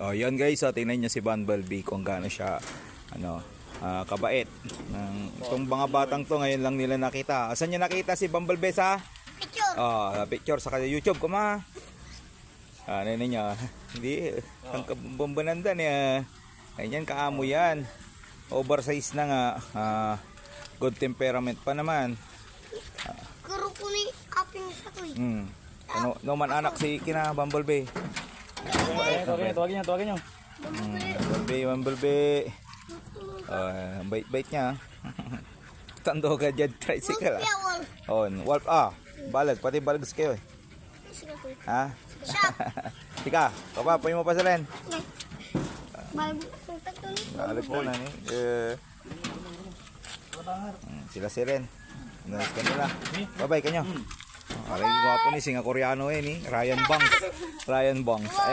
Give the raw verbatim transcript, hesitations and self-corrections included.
Oh, yun guys, so tingnan niyo si Bumblebee kung gaano siya, ano, ah, kabait. Ng, itong mga batang to, ngayon lang nila nakita. Asan niyo nakita si Bumblebee sa? Picture. Oh, picture sa kanya YouTube, kuma. Ah, ano ninyo? Hindi, ang kabombanan dan eh. Ganyan, kaamo yan. Oversize na nga. Ah, good temperament pa naman. Kuro ko ni aping sa ko eh. Hmm. Ano, no man anak si kina Bumblebee. Eh, tawagin niyo, tawagin niyo, tawagin niyo. Hmm, Bumblebee, Bumblebee. Oh, ang bait-bait niya. Tando ka dyan, tricycle ah. Kaya wall. Oh, Wolf ah. Balag, pati balag sa kayo eh. Sige ko. Ha? Shop. Tika, kapa, puwi mo pa sa rin. Bago ko tatlo ni. Balag mo na ni. Eh, hmm, sila si Ren. Nice kanila. Bye-bye kanyo. Aray, gwapo ni, singa Koreano eh ni. Ryan Bangs. Ryan Bangs.